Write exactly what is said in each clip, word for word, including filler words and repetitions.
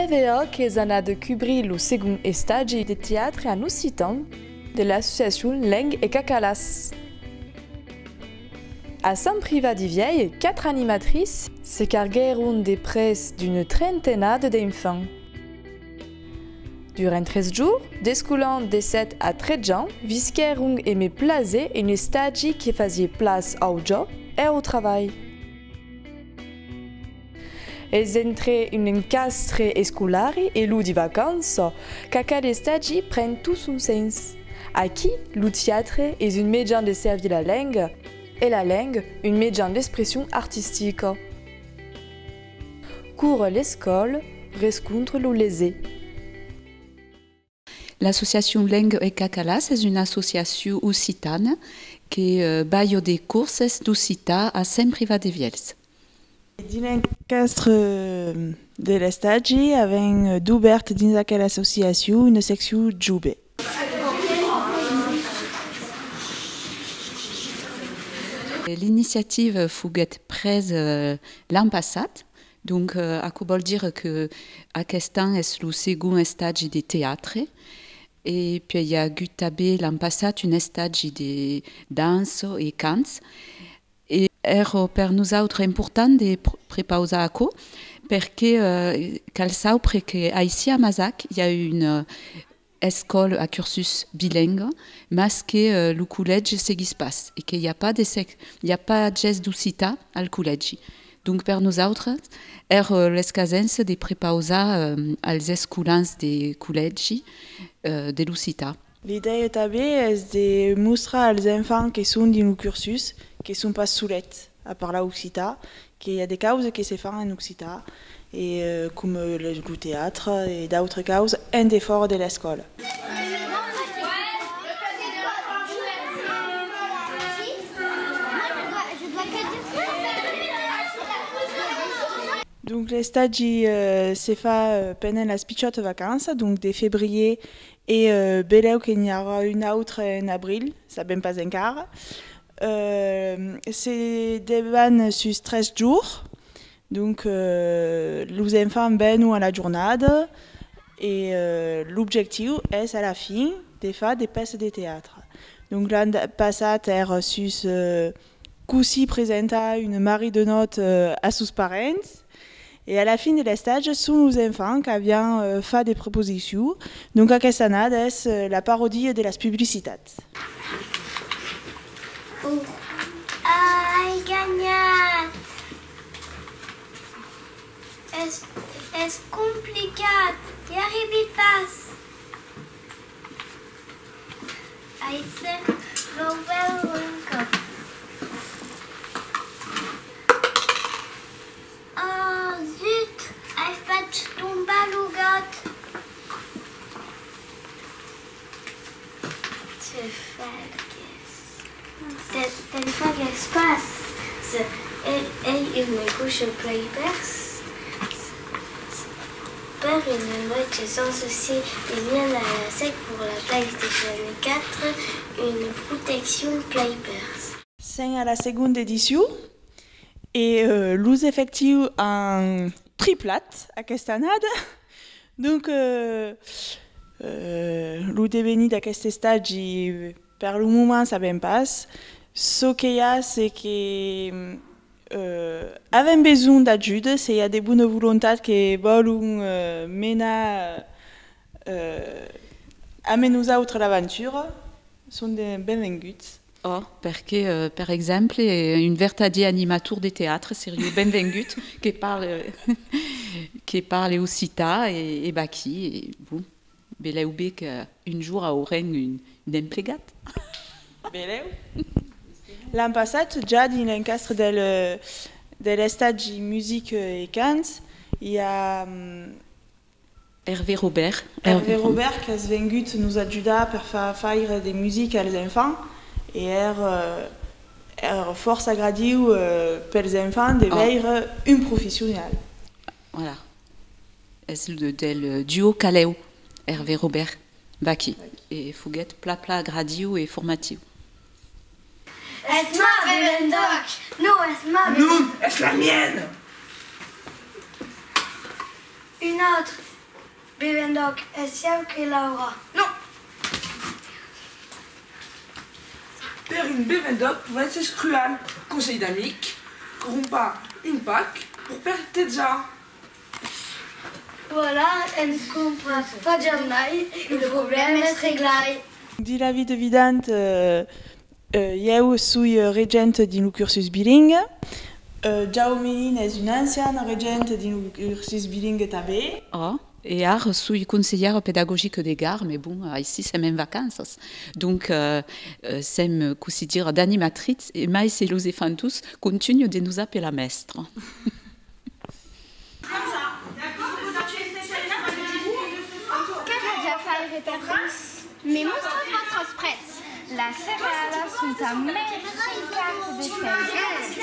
Vera qu'es anada cubrir lo segond estagi de teatre en occitan de l'associacion Lenga e Cacalàs. A Sant Privat de Vielha, quatre animatritz se carguèron de près d'una trentenada d'enfants. Durant tres jorns, d'escolans de sèt a tretze ans visquèron emé plaser un estagi que fasiá plaça au jòc e au trabalh. Es entre un encastre escolari e lo de vacança qu'aquel estagi pren tot son sens. Aquí, lo teatre es un mejan de servir la lenga e la lenga un mejan d'expression artistica. Quora l'escòla rescontra lo leser. L'associacion Lenga e Cacalàs es una associacion occitana que, eh, balha de corses d'occitan a Sant Privat de Vielha. Dins l'encastre, eh, de l'estagi, avèm, eh, dubèrt dins aquela associacion una seccion jove. L'iniciativa foguèt presa, eh, l'an passat. Donc, eh, aquò vòl dire que aquest an es lo segond estagi de teatre. E puèi i a agut tanben l'an passat un estagi de dança e cants. E èra per nosautres important de pr-, prepausar aquò, perque, eh, cal saupre que aicí a Masac i a un, eh, escòla a cursus bilenga, mas que, eh, lo collègi seguís pas e que i a pas de sec-, i a pas ges d'occitan al collègi. Donc, per nosautres, èra l'escasença de prepausar, eh, als escolans de collègi, eh, de l'occitan. L'idèia tanben es de mostrar als enfants que son dins lo cursus que son pas solets a parlar occitan, que i a de causas que se fan en occitan, e, eh, coma le, lo teatre e d'autras causas en defòra de l'escòla. Donc, l'estagi, eh, se fa, eh, pendent las pichòtas vacanças, donc de febrier e, eh, belèu que n'i aurà un autre en abril, sabèm pas encara. Eh, se deban sus tres jorns, donc, eh, los enfants venon a la jornada e, eh, l'objectiu es a la fin de far de pèças de teatre. Donc, l'an passat èra sus, eh, cossí presentar una Marie de Nòit, eh, a sos parents. E a la fin de l'estagi, son los enfants qu'avián, eh, fach de proposicions. Donc aquesta annada es, eh, la parodia de las publicitats. Ai ganhat! Es, es complicat, i arribi pas. Ai se vau veure un còp. Oh, zut! Ai fach tombar lo gat! Te falgues. Te, te'n falgues pas! Se, ei, ei una coixa Play Pairs. Per una nuèch sans souci, il vient à la sec pour la PlayStation quatre, une protection Play Pairs. Sèm a la segonda edicion e, eh, los efectius an triplat aquesta annada. Donc, eh, eh, lo devenir d'aquest estagi, per lo moment, sabèm pas. Çò que i a, c'est que, eh, avèm besonh d'ajuda, se i a de bona volontat que vòlon, eh, menar, eh, amb nosautres l'aventura, son de benvenguts. Oh, perque, eh, per exemple, eh, un vertadier animator de teatre seriá benvengut que parle, que parle occitan e, e vaquí, e bon, belèu ben qu'un jorn aurem un, un emplegat. Belèu. L'an passat, ja dins l'encastre del, de l'estagi musica e cants, i a, mm, Hervé Robert. Hervé Robert qu'es vengut nos ajudar per fa-, faire de musica als enfants e èra, eh, èra fòrça agradiu, eh, pels enfants de veire un professional. Voilà. Es lo de, del duo Calèu, Hervé Robert, vaquí. E foguèt plan, plan agradiu e formatiu. Es ma bevenda! Non, es ma bevenda! Non, es la miena! Un autre. Bevèm d'òc, es ieu que l'aurà. Non! Per un bevèm d'òc, podètz èsser cruèl. Conselh d'amic, crompar un pack per partejar. Voilà, èm crompats fa jamai, lo problèma es reglai. Dins la vida vidanta, eh, eh, ieu soi, eh, regenta dins lo cursus bilingue. Eh, Jaume Nin es un ancian regent dins lo cursus bilingue tanben. Oh, e ara soi conselhièra pedagogica de Gard, mas bon, aicí sèm en vacanças. Donc, eh, eh, sèm, cossí dire, d'animatritz, e mai se los efants contunhan de nos apelar mèstra. Qu'aviatz a faire per vos? Me mòstratz vòstres prètz? Las cerealas son a mei cinquanta de cent.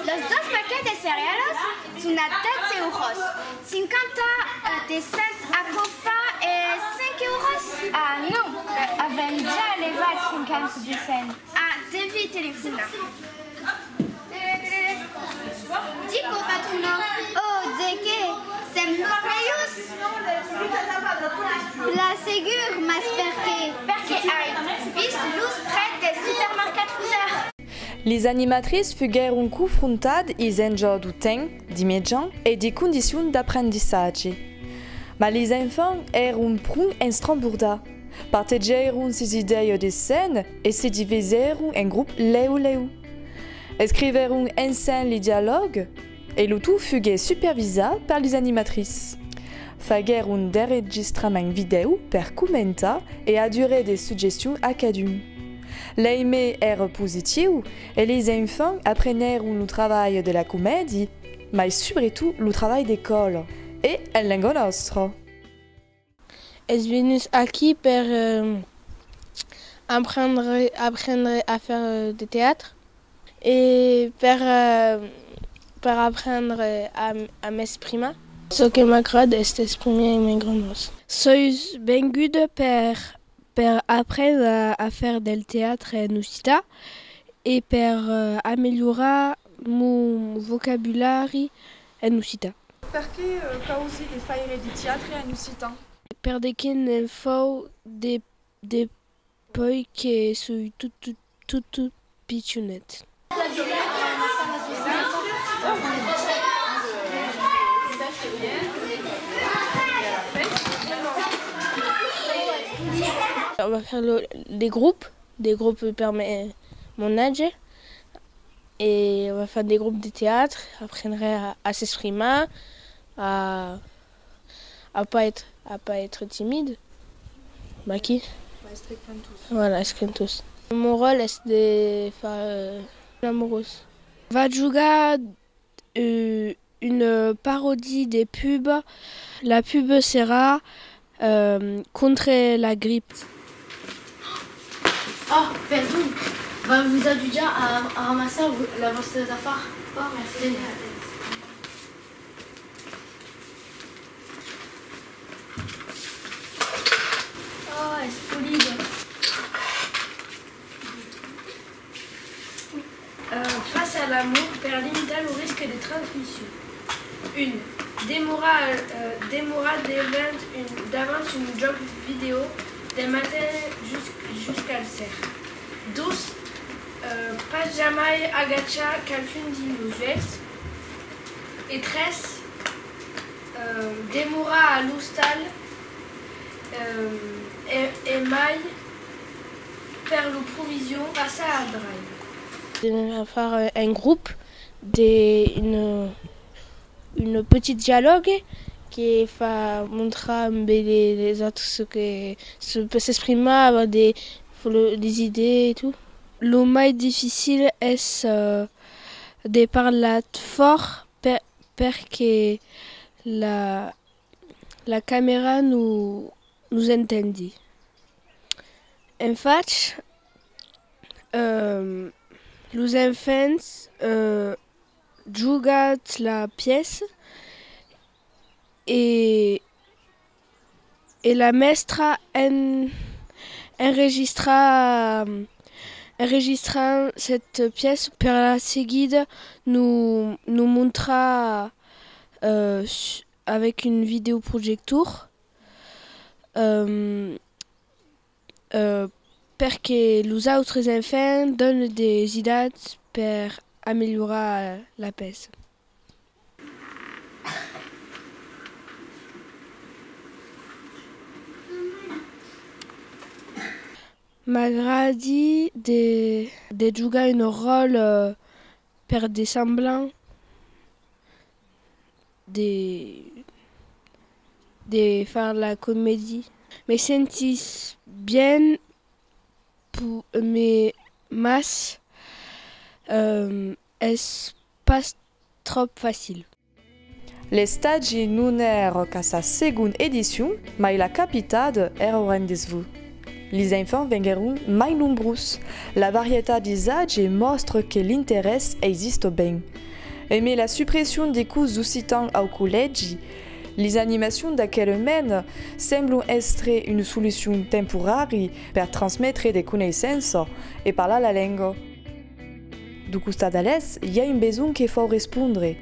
Los dos paquets de cerealas son a dètz euros. Cinquanta, eh, de cent, aquò fa, eh, cinc euros? Ah non, eh, avèm ja levat cinquanta de cent. Ah, devi telefonar. Dico, patrona. Oh, de qué? Sèm los melhors? Plan segur, mas perqué? Perque ai vist los prètz del supermercat Losar. Lis animatritz fuguèron confrontadas lis enjòcs dau temps, di mejans e di condicions d'aprendissatge. Mas lis enfants èron pron estrambordats. Partejèron sis idèias de scèna e se divisèron en grops lèu lèu. Escrivèron ensems li dialògs e lo tot fuguèt supervisat per lis animatritz. Faguèron d'enregistraments vidèo per comentar e adurèr de suggestions a cadun. L'èime èra positiu e lis enfants aprenèron lo travalh de la comèdia, mai subretot lo travalh de còla e en lenga nòstra. Es venut aquí per, eh, aprendre, aprendre a faire, eh, de teatre e per, eh, per aprendre a, a m'exprimar. Çò que m'agrada es d'exprimar mai grandòs. Soi venguda per, per aprendre a, a faire del teatre en occitan e per, eh, amelhorar mon vocabulari en occitan. Perqué, eh, causi de faire de teatre en occitan? Per de qué ne'n fau de, depuèi que soi tot, tot, tot, tot pichonet. On va faire le, des groupes, des groupes per me, mon âge. Et on va faire des groupes de théâtre, apprendre à, à s'exprimer, à, à pas être, à pas être timide. Bah qui? Pas èstre crantos. Voilà, èstre crantos. Mon rôle, c'est de faire, euh, l'amoureuse. Va jogar, euh, une parodie des pubs. La pub sera, euh, contre la grippe. Oh, perdon, va vos ajudar a, a ramassar vo-, las vòstras afars. Oh, merci. Oh, es polida. Euh, fas a l'amor per limitar lo risque de transmission. Un. Demorar, euh, demorar davant un, davant un jòc vidèo del matin jus-, jusqu'al ser. Dos. Euh, pas jamai agachar qualqu'un dins los uèlhs. E tres. Euh, demorar a l'ostal, euh, e, e mai per lo provision passar al drave. De faire un groupe de, une, une petite dialogue que fa mostrar un peu les, les autres ce que, se, peut s'exprimer, avoir des, des idées et tout. Lo mai dificil es, euh, de parlar fòrt per, per que la, la camèra nos, nos entendi. En fach, euh, los enfants, euh, jogan la pièça e, e la mèstra en-, enregistra, enregistra cette pièça per la seguida nos, nos mostrar, euh, su-, avec un vidéoprojector. Euh, euh, perque los autres enfants dònan de idèas per amelhorar la pèça. M'agradi de, de jogar un ròtle, euh, per de semblants, de, de far la comedia. Me sentís bien, pu-, me, mas, euh, es pas tròp facil. L'estagi non èra qu'a sa segonda edicion, mai la capitada èra au rendez-vous. Lis enfants venguèron mai nombrós. La varietat lis atges mòstra que l'interès exista ben. Emé la supression de cors d'occitan au collègi, lis animacions d'aquel mena semblon èstre una solucion temporària per transmetre de coneissenças e parlar la lenga. Dau costat d'alèrs, i a un besonh que fau respondre.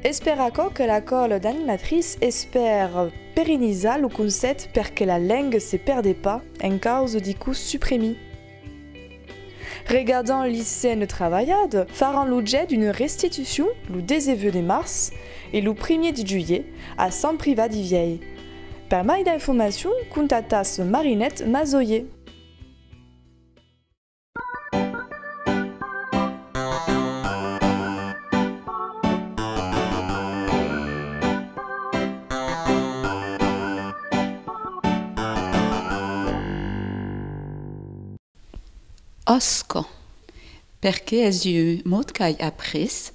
Es per aquò que la còla d'animatritz espèra perennizar lo concèpte per que la lenga se pèrde pas en causa di cors suprimits. Regardant lis scènas trabalhadas, faràn l'objècte d'una restitucion lo dètz-e-vuech de març e lo primièr de julhet a Sant Privat di Vièlhs. Per mai d'informacions, contactatz Marinette Mazoyer. Òsca, perque es un mot qu'ai aprés,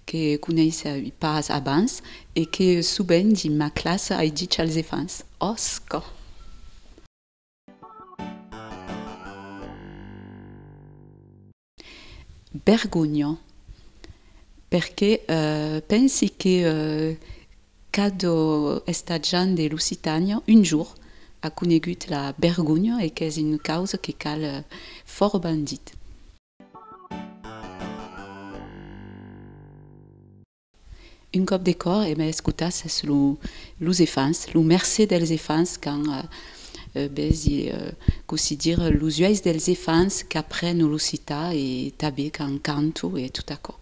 que coneissi pas abans e que sovent dins ma classa ai dich als efants. Òsca. Vergonha. Perque, eh, pensi que, eh, cada estagiant de l'Occitània, un jorn, a conegut la vergonha e qu'es una causa que cal, eh, fòrça bandir. Un còp de còr, e ben, escotatz, es lo, los efants, lo mercé dels efants quand, eh, eh, vesi, eh, cossí dire, los uèlhs dels efants qu'aprenon l'occitan e tanben quand canton e tot aquò.